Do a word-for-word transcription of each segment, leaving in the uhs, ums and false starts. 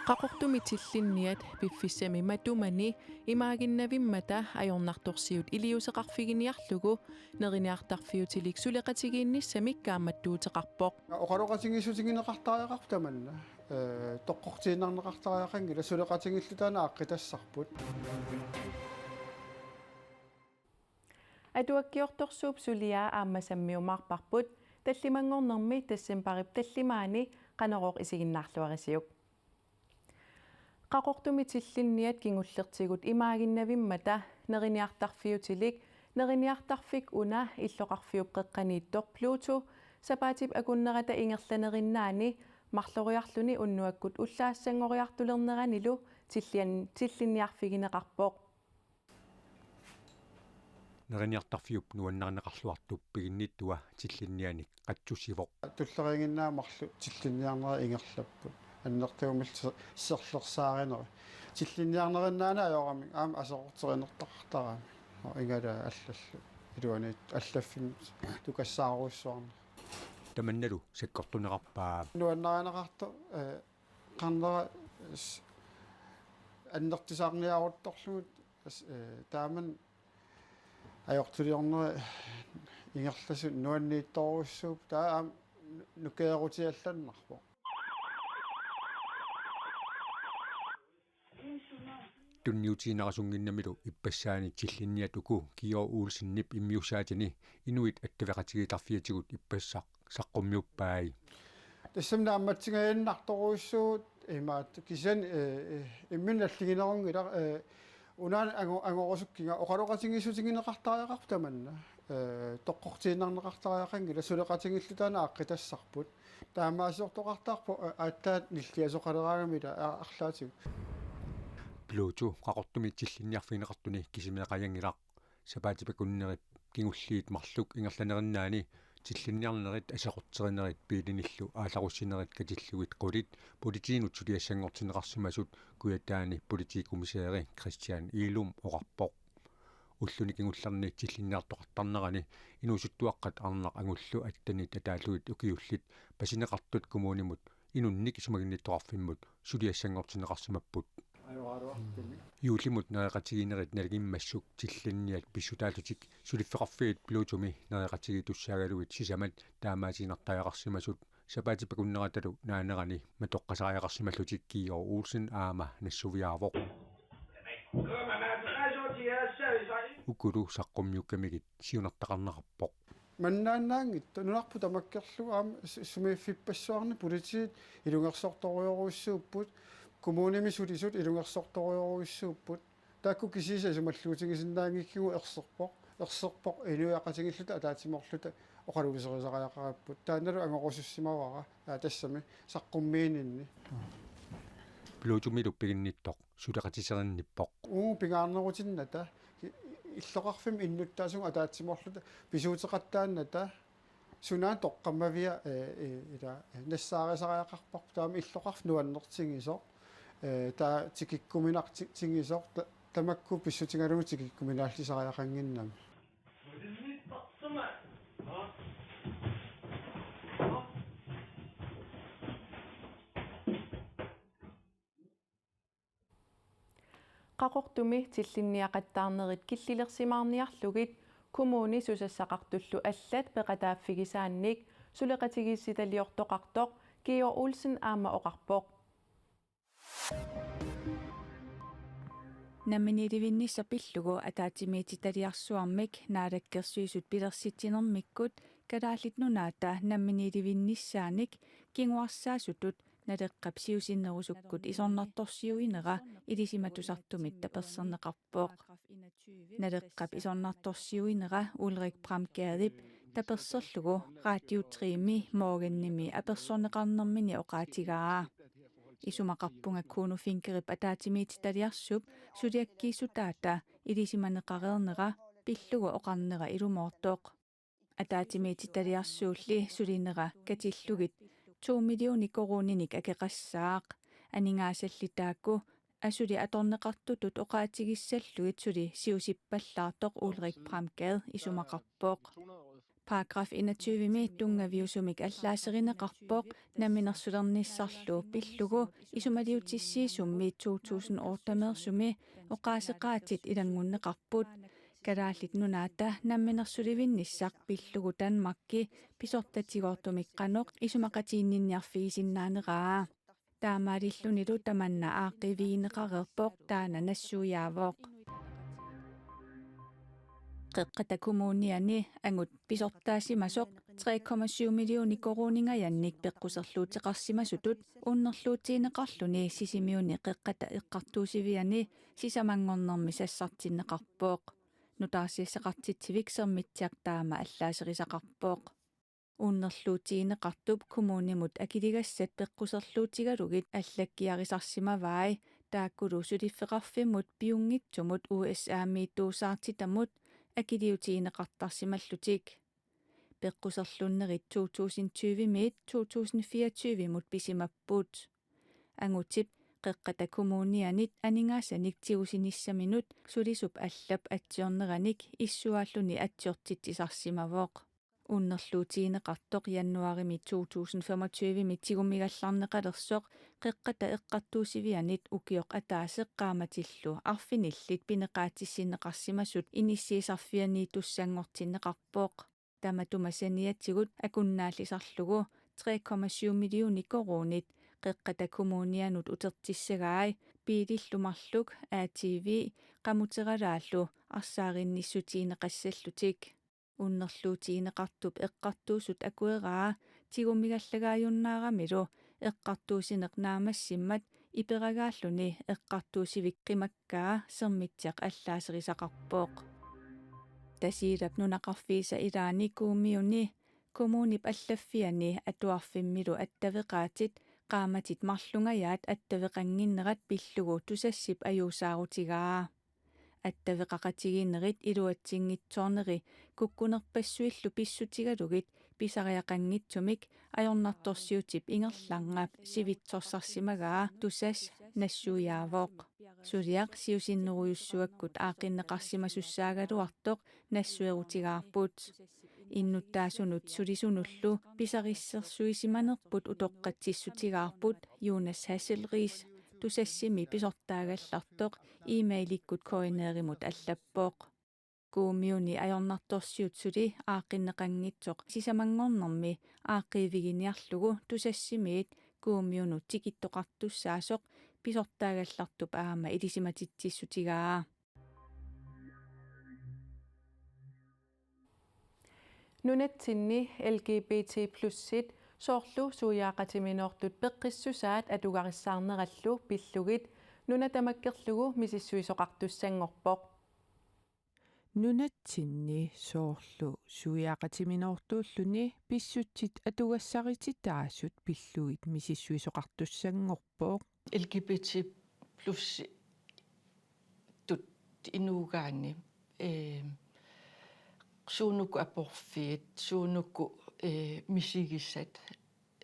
Qaqortumi tillinniat piffissami matumani imaaginnavimmata ajornartorsiut iliuuseqarfiginiarlugu neriniartarfiutilik suleqatigiinnissamik kaammattuuteqarpoq. Oqaloqatigiissutigineqartariaqarpoq tamanna. Ee, toqqortiinnarneqartariaqanngilaq, suleqatigiilluta aana aaqqitassarput. Atuakkiortorsuup suliaa aamma sammiumaarparput, tallimanngornermi decembarip tallimaani Qanorooq isiginnaarluarisiuk. Qaqortumi tillinniat kingullertigut imaaginnavimmata neriniartarfiutilik, neriniartarfik una illoqarfiup qeqqaniittoq Pluto sapaatip akunnerata ingerlanerinnaani marloriarluni unnuakkut ullaassanngoriartulerneranilu tillian-, tillinniarfigineqarpoq. Neriniartarfiup nuannarineqarluartup piginnittua tillinnianik qatsussivoq. Tulleriiginnaa marluk tillinniarnerit ingerlapput. Annertuumillu se-, serlersaarinerit. Tillinniarnerinnaani ajoramik aamma aserorterinertaqartarami. Igala allallu. Iluaniit allaffimmi tukassaarujussuarneq. Tamannalu sakkortunerarpaa. Nuannarineqartoq, ee, qanera s-, annertusaarniaruttorlugu, s-, ee, taamani ajortuliornerit ingerlasut nuanniittorujussuupput, taava aamma nu-, nukeerutiallannarpoq. Tunniutiinnarasunnginnamilu ippassaani tillinniat uku Georg Olsenip immiussaatini inuit attaveqatigiittarfiatigut ippassaq saqqummiuppai. Tassami naammassigaannartorujussuupput imaattoq kisianni, ee, ee, imminut nalliginerunngilaq, ee, unaana ango-, angorusukkiga oqaloqatigiissutigineqartariaqarpoq tamanna. Ee, toqqortiinnarneqartariaqanngilaq, suleqatigiilluta aana aaqqitassarput. Taamaasiortoqartarpoq, ee, aatsaat nilliasoqaleraangami ila a-, arlaatigut. Pluto Qaqortumi tillinniarfigineqartuni kisimeeqajanngilaq. Sapaatip akunnerip kingulliit marluk ingerlanerinnaani tillinniarnerit aserorterinerit biilinillu aallarussinerit katillugit qulit politiinut suliassanngortinneqarsimasut Kujataani politikommissæri Christian Egedep oqarpoq. Ulluni kingullerni tillinniartoqartarnerani inuusuttuaqqat arnaq angullu attenit ataallugit ukiullit pasineqartut kommunimut inunnik isumaginnittoqarfimmut suliassanngortinneqarsimapput. Juullimut nereqatigiinnerit nalingimmassuk tillinniat pissutaallutik suliffeqarfiit Plutomi nereqatigiittussaagaluit sisamat taamaatiinnartariaqarsimasut sapaatip akunneratalu naanerani matoqqasariaqarsimallutik Georg Olsen aamma nassuiaavoq. Ukulu saqqummiukkamigit siunertaqarnerarpoq. Mannaannaanngitsoq nunarput tamakkerlugu aamma su-, sumiiffippassuarni politiit ilungersortorujorujussuupput, kommunimi sulisut ilungersortorujorujussuupput. Taakku kisiisa isumalluutigisinnaanngikkigut erserpoq, erserpoq inuiaqatigiilluta ataatsimoorluta oqaluuserisariaqaripput. Taannalu angorusussimavara, aa, tassami saqqummiininni. Plutomilu piginnittoq suleqatiserinnippoq. Uagut pingaarnerutinnata, i-, illoqarfimmi innuttaasugut ataatsimoorluta pisuuteqattaannata, suna toqqammavia, ee, ee, ila, ee, nassaarisariaqarparput, taama illoqarfik nuannertigisoq, ee, taava tikikkuminarti-, tigisoq, ta-, tamakku pissutigalugu tikikkuminaallisariaqannginnami. Qaqortumi tillinniaqattaarnerit killilersimaarniarlugit kommuni susassaqartullu allat peqataaffigisaannik suleqatigiissitaliortoqartoq Georg Olsen aamma oqarpoq. Namminiilivinnissaq pillugu ataatsimiititaliarsuarmik Naalakkersuisut pilersitsinermikkut Kalaallit Nunaata namminiilivinnissaanik kinguarsaasutut Naleqqap siusinnerusukkut isornartorsiuinera ilisimatusartumit taperserneqarpoq. Naleqqap isornartorsiuinera Ulrik Bramgadep taperserlugu Radio Tremi Morgenimi apersorneqarnermini oqaatigaa. Isumaqarpunga Kuno Finkirip ataatsimiititaliarsuup suliakkiissutaata ilisimaneqareernera pillugu oqarnera ilumoortoq. Ataatsimiititaliarsuulli sulinera katillugit to millionit koruuninik akeqassaaq. Aningaasalli taakku asuli atorneqartutut oqaatigissallugit suli siusippallaartoq Ulrik Bramgad isumaqarpoq. Paragraf enogtyve-mi tunngaviusumik allaaserineqarpoq namminersulernissarlu pillugu isumaliutissiisummi to tusind otte-meersumi oqaaseqaatit ilanngunneqarput. Kalaallit Nunaata namminersulivinnissaq pillugu Danmarki pisortatigoortumik qanoq isumaqatiginninniarfigisinnaaneraa. Taamaalillunilu tamanna aaqqiivigineqareerpoq, taanna nassuiaavoq. Qeqqata Kommuniani angut pisortaasimasoq tre komma syv millioner koruuningajannik peqquserluuteqarsimasutut unnerluutigineqarluni Sisimiuni Qeqqata Eqqartuussiviani sisamanngornermi sassartinneqarpoq. Nutaarsiassaqartitsivik Sermitsiaq taama allaaserisaqarpoq. Unnerluutigineqartup kommunimut akiligassat peqquserluutigalugit allakkiarisarsimavai, taakkulu suliffeqarfimmut piunngitsumut U S A-miittuusaartitamut akiliutigineqartarsimallutik. Peqquserlunnerit to tusind tyve-miit to tusind fireogtyve-mut pisimapput. Angutip Qeqqata Kommunianit aningaasanik tigusinissaminut sulisup allap atsiorneranik issuaalluni atsiortitsisarsimavoq. Unnerluutigineqartoq januaarimi to tusind femogtyve-mi tigumigallarneqalersoq Qeqqata Eqqartuussivianit ukioq ataaseq qaammatillu arfinillit pineqaatissinneqarsimasut inissiisarfianiittussanngortinneqarpoq. Tamatuma saniatigut akunnaallisarlugu tre komma syv millioner koruunit Qeqqata Kommunianut utertissagai biilillu marluk A T V qamuteralaallu arsaarinnissutigineqassallutik. Unnerluutigineqartup eqqartuussut akueraa tigumigallagaajunnaaramilu eqqartuussineq naammassimmat iperagaalluni eqqartuussivik qimakkaa Sermitsiaq allaaserisaqarpoq. Tasiilap nunaqarfiisa ilaani Kuummiuni kommunip allaffiani atuarfimmilu attaveqaatit qaammatit marlungajaat attaveqannginnerat pillugu Tusassip ajuusaarutigaa. Attaveqaqatigiinnerit iluatsinngitsoorneri kukkunerpassuillu pissutigalugit pisariaqanngitsumik ajornartorsiutip ingerlanera sivitsorsarsimagaa Tusass nassuiaavoq. Suliaq siusinnerujussuakkut aaqqinneqarsimasussaagaluartoq nassuerutigaarput. Innuttaasunut sulisunullu pisarisersuisimanerput utoqqatsissutigaarput Jonas Hasselriis Tusassimi pisortaagallartoq e-mailikkut K N R-imut allappoq. Kuummiuni ajornartorsiut suli aaqqinneqanngitsoq sisamanngornermi aaqqiiviginiarlugu Tusassimiit Kuummiunut tikittoqartussaasoq pisortaagallartup aamma ilisimatitsissutigaa. Nunatsinni L G B T plus-it soorlu suiaaqatiminoortut peqqissusaat atugarissaarnerallu pillugit nuna tamakkerlugu misissuisoqartussanngorpoq. Nunatsinni soorlu suiaaqatiminoortuulluni pissutsit atugassarititaasut pillugit misissuisoqartussanngorpoq. L G B T plus-itut inuugaanni, ee, suunuku aporfiit, suunuku, ee, misigisat,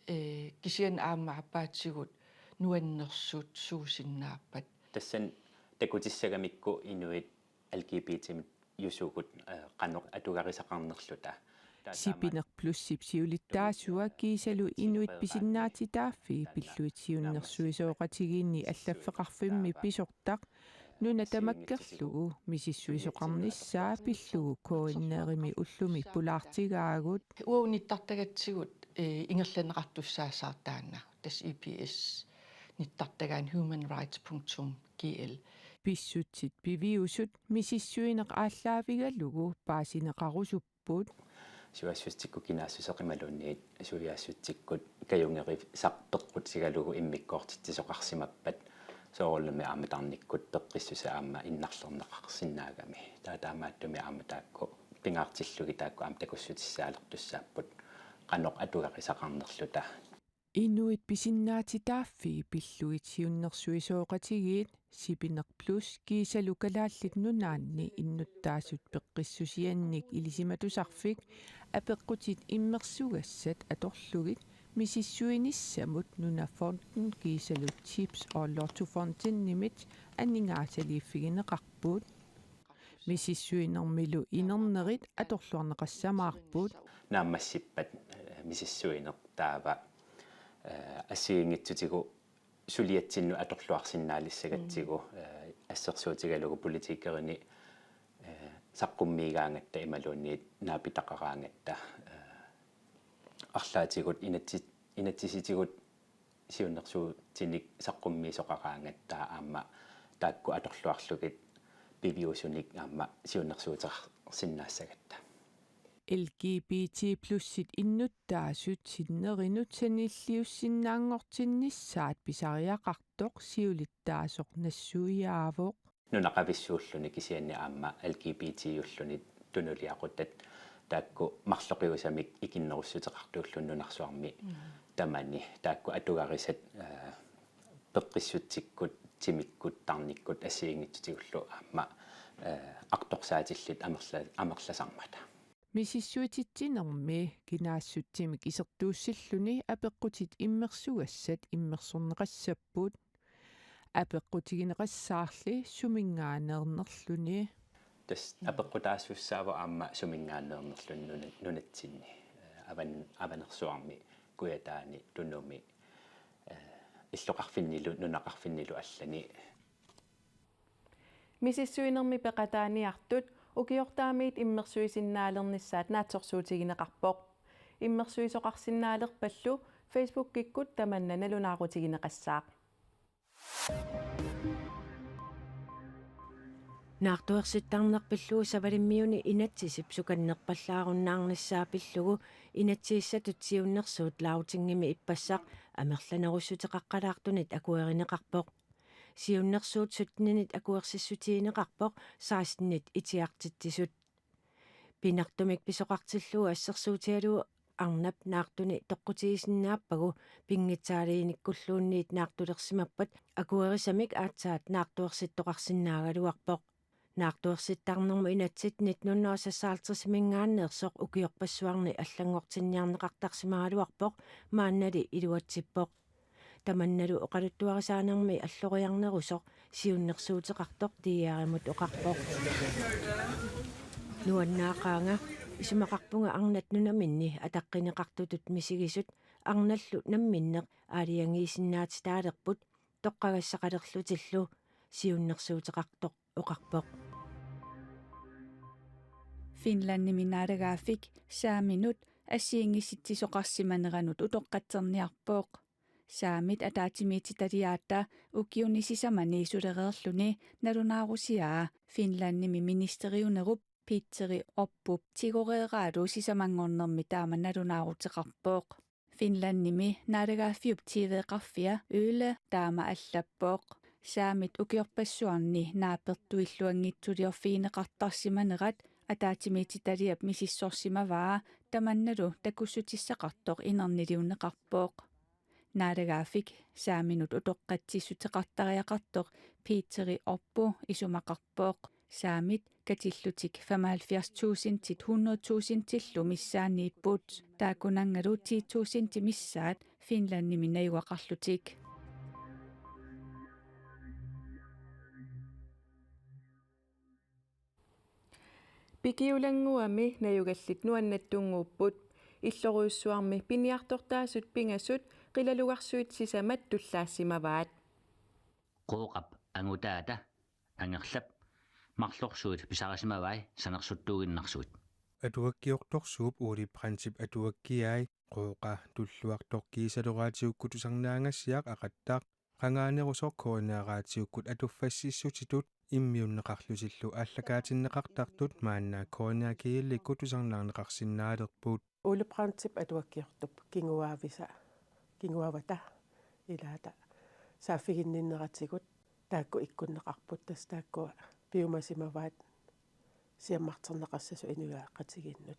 ee, kisianni aamma aappaatigut nuannersut suusinnaappat. Tassani takutissagamikku inuit L G B T-mit jusugut, ee, qanoq atugarisaqarnerluta. Sipineq Plus-ip siulittaasua kiisalu inuit pisinnaatitaaffii pillugit siunnersuisooqatigiinni allaffeqarfimmi pisortaq nuna tamakkerlugu misissuisoqarnissaa pillugu K N R-imi ullumi pulaartigaagut. Uagut nittartagatsigut, ee, ingerlanneqartussaassaaq taanna, tassa E P S nittartagaani human rights punktum G L. Pissutsit piviusut misissuineq aallaavigalugu paasineqarusupput. Suiaassutsikkut kinaassuseq imaluunniit suiaassutsikkut kajungerisaq peqqutigalugu immikkoortitsisoqarsimappat, soorunami aamma tarnikkut peqqissuseq aamma innarlerneqarsinnaagami. Taava taamaattumik aamma taakku pingaartillugit taakku aamma takussutissaalertussaapput qanoq atugarisaqarnerluta. Inuit pisinnaatitaaffii pillugit siunnersuisooqatigiit Sipineq Plus kiisalu Kalaallit Nunaanni innuttaasut peqqissusiannik ilisimatusarfik apeqqutit immersugassat atorlugit misissuinissamut Nunafonden kiisalu Tips og Lottofondenimit aningaasaliiffigineqarput. Misissuinermilu inernerit atorluarneqassamaarput. Naammassippat, eh, misissuineq taava, eh, assigiinngitsutigut suliatsinnut atorluarsinnaaliissagatsigu, eh, assersuutigalugu politikerinit, eh, saqqummiigaangatta imaluunniit naapitaqaraangatta, eh, arlaatigut inatsi-, inatsisitigut siunnersuutinik saqqummiisoqaraangatta aamma taakku atorluarlugit piviusunik aamma siunnersuuteqarsinnaassagatta. L G B T plus-it innuttaasut sinnerinut sanilliussinnaanngortinnissaat pisariaqartoq siulittaasoq nassuiaavoq. Nunaqavissuulluni kisianni aamma L G B T-ulluni tunuliaqutat taakku marloqiusamik ikinnerussuteqartuulluni nunarsuarmi. Mm. Tamani taakku atugarisat, eh, peqqissutsikkut, timikkut, tarnikkut assigiinngitsutigullu aamma, eh, artorsaatillit amerla-, amerlasarmata. Misissuititsinermi kinaassutsimik isertuussilluni apeqqutit immersugassat immersorneqassapput. Apeqqutigineqassaarli suminngaanneernerluni. Tassa apeqqutaasussaavoq aamma suminngaanneernerluni nuna-, nunatsinni. Eh, avan-, avanersuarmi, Kujataani, Tunumi, eh, illoqarfinnilu, nunaqarfinnilu allani. Misissuinermi peqataaniartut ukiortaamiit immersuisinnaalernissaat naatsorsuutigineqarpoq. Immersuisoqarsinnaalerpallu Facebookikkut tamanna nalunaarutigineqassaaq. Naartuersittarneq pillugu Savalimmiuni inatsisip sukannerpallaarunnaarnissaa pillugu inatsisissatut siunnersuut Lagtingimi ippassaq amerlanerussuteqaqqalaartunit akuerineqarpoq. Siunnersuut syttenit akuersissutigineqarpoq sekstenit itigartitsisut. Pinartumik pisoqartillugu assersuutigalugu arnap naartuni toqqutigisinnaappagu pinngitsaaliinikkulluunniit naartulersimappat akuerisamik aatsaat naartuersittoqarsinnaagaluarpoq. Naartuersittarnermut inatsit nitten hundrede og seksoghalvtredsiminngaanneersoq ukiorpassuarni allanngortinniarneqartarsimagaluarpoq, maannali iluatsippoq. Tamannalu oqaluttuarisaanermi alloriarnerusoq siunnersuuteqartoq D R-imut oqarpoq. Nuannaaqaanga, isumaqarpunga arnat nunaminni ataqqineqartutut misigisut arnallu namminneq aalajangiisinnaatitaalerput toqqagassaqalerlutillu, siunnersuuteqartoq oqarpoq. Finlandimi naalagaaffik saaminut assigiinngitsitsisoqarsimaneranut utoqqatserniarpoq. Saamit ataatsimiititaliaata ukiuni sisamani sulereerluni nalunaarusiaa Finlandimi ministeriunerup Petteri Orpop tigoreeraalu sisamanngornermi taama nalunaaruteqarpoq. Finlandimi naalagaaffiup T V-qarfia Yle taama allappoq. Saamit ukiorpassuarni naapertuilluanngitsuliorfigineqartarsimanerat ataatsimiititaliap misissorsimavaa, tamannalu takussutissaqartoq inerniliunneqarpoq. Naalagaaffik saaminut utoqqatsissuteqartariaqartoq Petteri Orpo isumaqarpoq. Saamit katillutik femoghalvfjerds tusindit hundrede tusindillu missaanniipput. Taakkunanngalu ti tusindit missaat Finlandimi najugaqarlutik. Pikiulannguami najugallit nuannattunnguupput. Illorujussuarmi piniartortaasut pingasut qilalugarsuit sisamat tullaassimavaat. Qooqap angutaata Angerlap marlorsuit pisarisimavai sanersuttuuginnarsuit. Atuakkiortorsuup Ole Brandtip atuakkiai Qooqa tulluartoq kiisaloraatiukkut tusarnaagassiaq Aqattaq qangaanerusoq K N R-raatiukkut atuffassissutitut immiunneqarlutillu aallakaatinneqartartut maanna K N R G L-ikkut tusarnaarneqarsinnaalerput. Ole Brandtip atuakkiortup kinguaavisa, kinguaavata ilaata saaffiginninneratigut taakku ikkunneqarput, tassa taakkua piumasimavaat siammarterneqassasut inuiaqatigiinnut.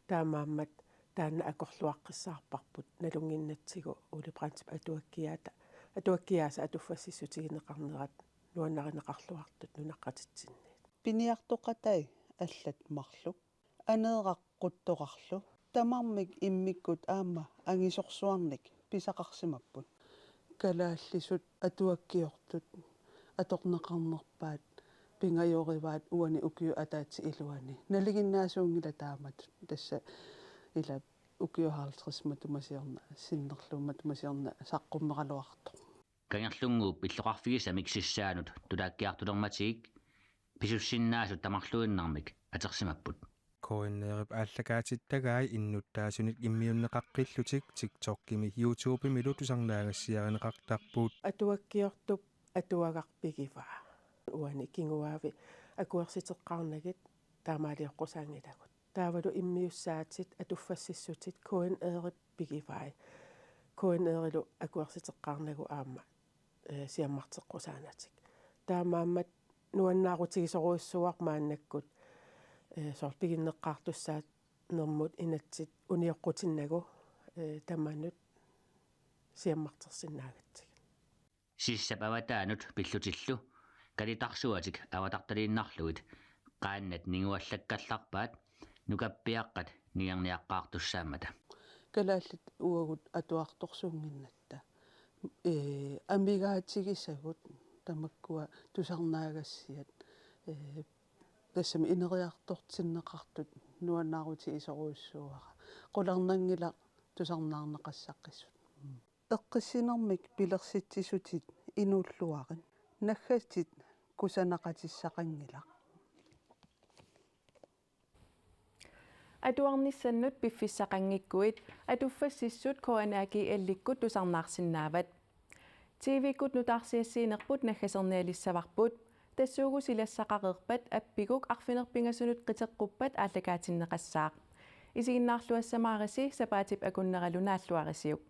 Taamaammat taanna akorluaqqissaarparput nalunnginnatsigu Ole Brandtip atuakkiaata, atuakkiaasa atuffassissutigineqarnerat nuannarineqarluartut nunaqqatitsinniit. Piniartoqatai allat marluk aneeraqquttoqarlu tamarmik immikkut aamma angisorsuarnik pisaqarsimapput. Kalaallisut atuakkiortut atorneqarnerpaat pingajoraat uani ukiut ataatsip iluani. Nalinginnaasuunngilaq taamatut. Tassa ila ukiut halvtreds matuma siorna, sinnerlugu matuma siorna saqqummeraluartoq. Kangerlunnguup illoqarfigisamik sissaanut tulaakkiartulermatigik pisussinnaasut tamarluinnarmik atersimapput. K N R-ip aallakaatittagai innuttaasunik immiunneqaqqillutik TikTokimi YouTubemilu tusarnaagassiarineqartarput. Atuakkiortup atuagaq pigivaa. Uani kinguaavi akuersiteqqaarnagit taamaalioqqusaanngilagut. Taavalu immiussaatit atuffassissutit K N R-ip pigivai. K N R-ilu akuersiteqqaarnagu aamma, eh, siammarteqqusaanatik. Taamaammat nuannaarutigisorujussuuara maannakkut, eh, soorlu piginneqqaartussaanermut inatsit unioqqutinnagu, eh, tamanut siammartersinnaagatsigit. Sissap avataanut pillutillu kalitarsuatik avatartaliinnarlugit qaannat ninguallakkallarpaat nukappiaqqat ningerniaqqaartussaammata. Kalaallit uagut atuartorsuunnginnatta. Ee, amigaatigisagut tamakkua tusarnaagassiat, ee, tassami ineriartortinneqartut nuannaarutigisorujussuuara. Qularnanngilaq tusarnaarneqassaqqisut. Mm. Eqqissinermik pilersitsisutit inuulluarit. Naggatit kusanaqatissaqanngilaq. Atuarnissannut piffissaqanngikkuit atuffassissut K N A G L-ikkut tusarnaarsinnaavat. T V-kkut nutaarsiassiinerput naggasernialissavarput. Tassuugu silassaqareerpat appiguk arfineq-pingasunut qiteqquppat aallakaatinneqassaaq. Isiginnaarluassamaarisi sapaatip akunneralu naalluarisiuk.